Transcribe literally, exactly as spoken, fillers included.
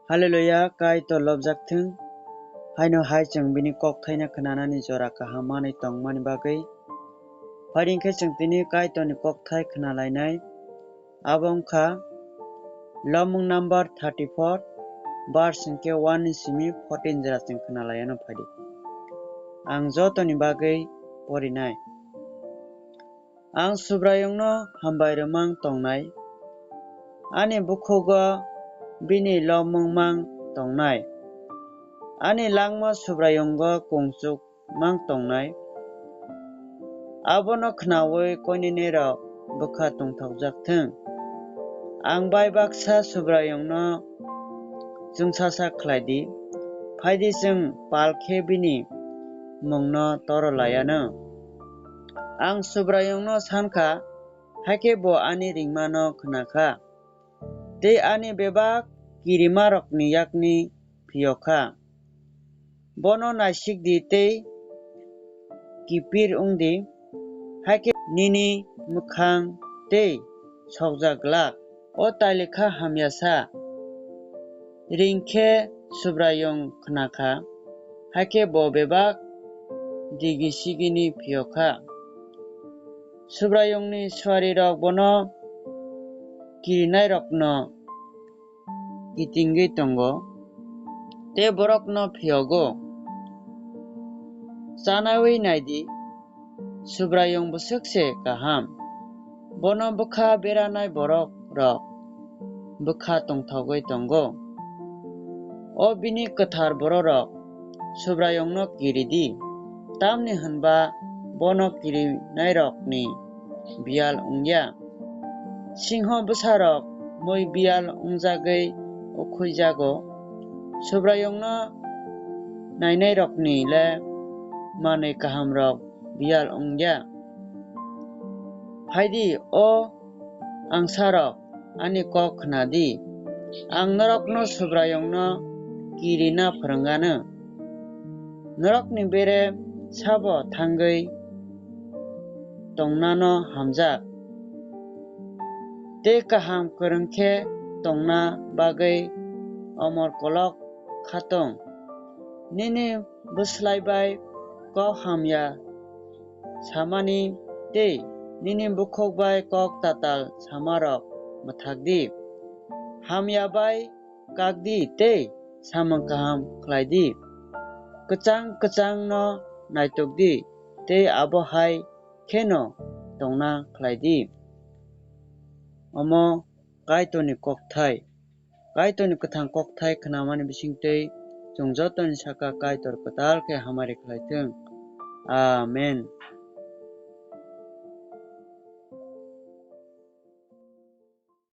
Hallelujah, Kaitor lobjak thung. Haino hai chwng bini kokthaino khwnanani jora kaham manwi tongmani bagwi. Phaidi khe chwng tini Kaitorni kokthai khwnalainai. Abo wngkha Lomung number thirty-four, verse hwnkhe one ni simi fourteen jora chwng khwnalaiyano phaidi. Ang jotoni bagwi porinai. Ang Subraiyungno hambai rwmang tongnai. Ani bukhugo bini lomung mang tongnai. Ani langma Subraiyungo kungchuk mang tongnai. Abono khnaui koinenerok bwkha tongthokjak thung. Ang bai baksa Subraiyungno chwngsasa khlai di. Phaidi chwng pal khe bini mungno toro laianw. Ang Subraiyungno san kha, hakhe bo ani ringmano khna kha, tei ani bebak kirimarokni yakni phiyok kha. Bono naisik di tei kipir wng di, hakhe nini mwkhang tei sokjak glak. O talikha hamya sa. Ring khe Subraiyung khna kha, hakhe bo bebak digi sigini phiyok kha. Subraiyungni suarirok bono kirinairokno kitingwi tongo, tei borokno phiyogo. Chanaui nai di, Subraiyung bwswk se kaham. Bono bwkha beranai borok rok bwkha tongthogwi tongo. O bini kwthar bororok Subraiyungno kiri di, tamni hwnba bono kirinairokni biyal wngya. Singho bwsarok mui biyal wngjagwi ukhuijago. Subraiyungno nainairokni le manwi kahamrok biyal wngya. Phaidi, o angsarok, ani kok khna di. Ang norokno Subraiyungno kirina phrwngano. Norokni bere sabo thangwi tongnano hamjak, tei kaham kwrwng khe tongna bagwi omor kolok khatong. Nini bwslai bai kok hamya samani tei nini bukhuk bai kok tatal samarok mwthak di. Hamya bai kak di tei samung kaham khlai di. Kwchang kwchangno naitok di tei abo hai kheno tongna khlai di. Omo Kaitorni kokthai. Kaitorni kwthang kokthai khnamani bisingtwi chwng jotoni saka Kaitor kwtal khe hamari khlai thung. Amen.